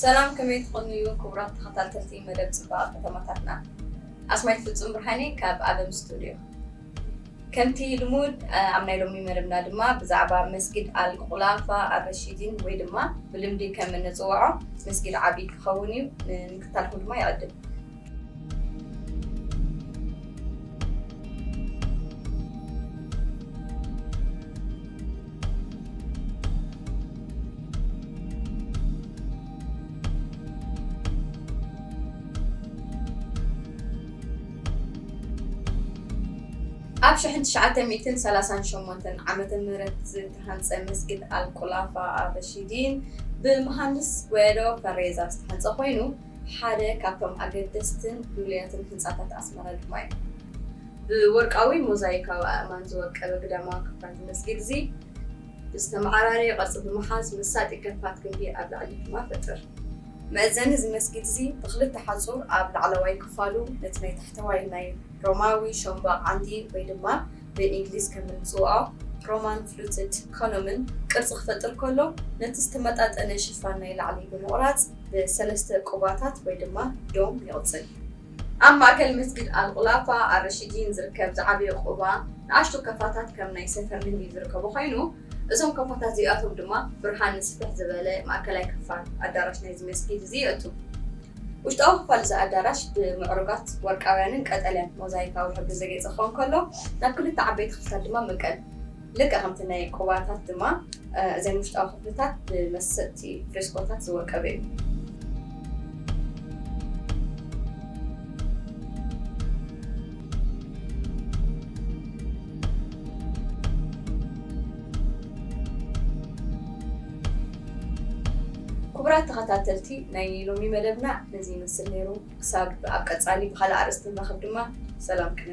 ሰላም፣ ከመይ ትኾኑ እዩ ክቡራት ተኸታተልቲ መደብ ጽባቐ ከተማታትና? ኣስማይት ፍጹም ብርሃኔ ካብ ኣበም ስቱድዮ። ከምቲ ልሙድ፣ እ፣ ኣብ ናይ ሎሚ መደብና ድማ ብዛዕባ መስጊድ ኣል ቁላፋ ኣረሺዲን ወይ ድማ ብልምዲ ከም እንጽውዖ መስጊድ ዓቢ ክኸውን እዩ። ንምክትታልኩም ድማ ይዕድም። ኣብ ሽሕን ትሽዓተ ሚእትን ሰላሳን ሸሞንተን ዓመተ ምህረት ዝተሃንጸ መስጊድ ኣልቁላፋ ኣረሺዲን ብመሃንድስ ጉዌዶ ፈሬዛ ዝተሃንጸ ኮይኑ፣ ሓደ ካብቶም ኣገደስትን ፍሉያትን ህንጻታት ኣስመራ ድማ እዩ። ብወርቃዊ ሞዛይካዊ ኣእማን ዝወቀበ ግዳማዊ ክፋል እዚ መስጊድ እዚ ብዝተመዓራረየ ቅርጺ ብምሓዝ መሳጢ ከፋት ግምቢ ኣብ ላዕሊ ድማ ፈጥር። መእዘኒ እዚ መስጊድ እዚ ብኽልተ ሓጹር ኣብ ላዕለዋይ ክፋሉ ነቲ ናይ ታሕተዋይ ናይ ሮማዊ ሸምባቕ ዓንዲ ወይ ድማ ብእንግሊዝ ከም እንጽውዖ ሮማን ፍሉትድ ኮሎምን ቅርጺ ክፈጥር ከሎ፣ ነቲ ዝተመጣጠነ ሽፋን ናይ ላዕሊ ብምቑራጽ ብሰለስተ ቁባታት ወይ ድማ ዶም ይቕጽል። ኣብ ማእከል መስጊድ ኣልቁላፋ ኣረሺዲን ዝርከብ ዝዓበየ ቁባ፣ ንኣሽቱ ከፋታት ከም ናይ ሰፈር ምግቢ ዝርከቡ ኮይኑ፣ እዞም ከፋታት እዚኣቶም ድማ ብርሃን ንስፍሕ ዝበለ ማእከላይ ክፋል ኣዳራሽ ናይዚ መስጊድ እዚ የእቱ። ውሽጣዊ ክፋል እዚ ኣዳራሽ ብምዕሩጋት ወርቃውያንን ቀጠልያን ሞዛይካዊ ሕብሪ ዘጌጸ ክኸውን ከሎ፣ ናብ ክልተ ዓበይቲ ክፍልታት ድማ ይምቀል። ልክዕ ከምቲ ናይ ቁባታት ድማ፣ እ፣ እዘን ውሽጣዊ ክፍልታት ብመሰጥቲ ፍሬስኮታት ዝወቀበ እዩ። ክቡራት ተኸታተልቲ፣ ናይ ሎሚ መደብና ነዚ ይመስል ነይሩ። ክሳብ ኣብ ቀጻሊ ብኻልእ ኣርእስቲ ንራኸብ ድማ ሰላም ቅነ።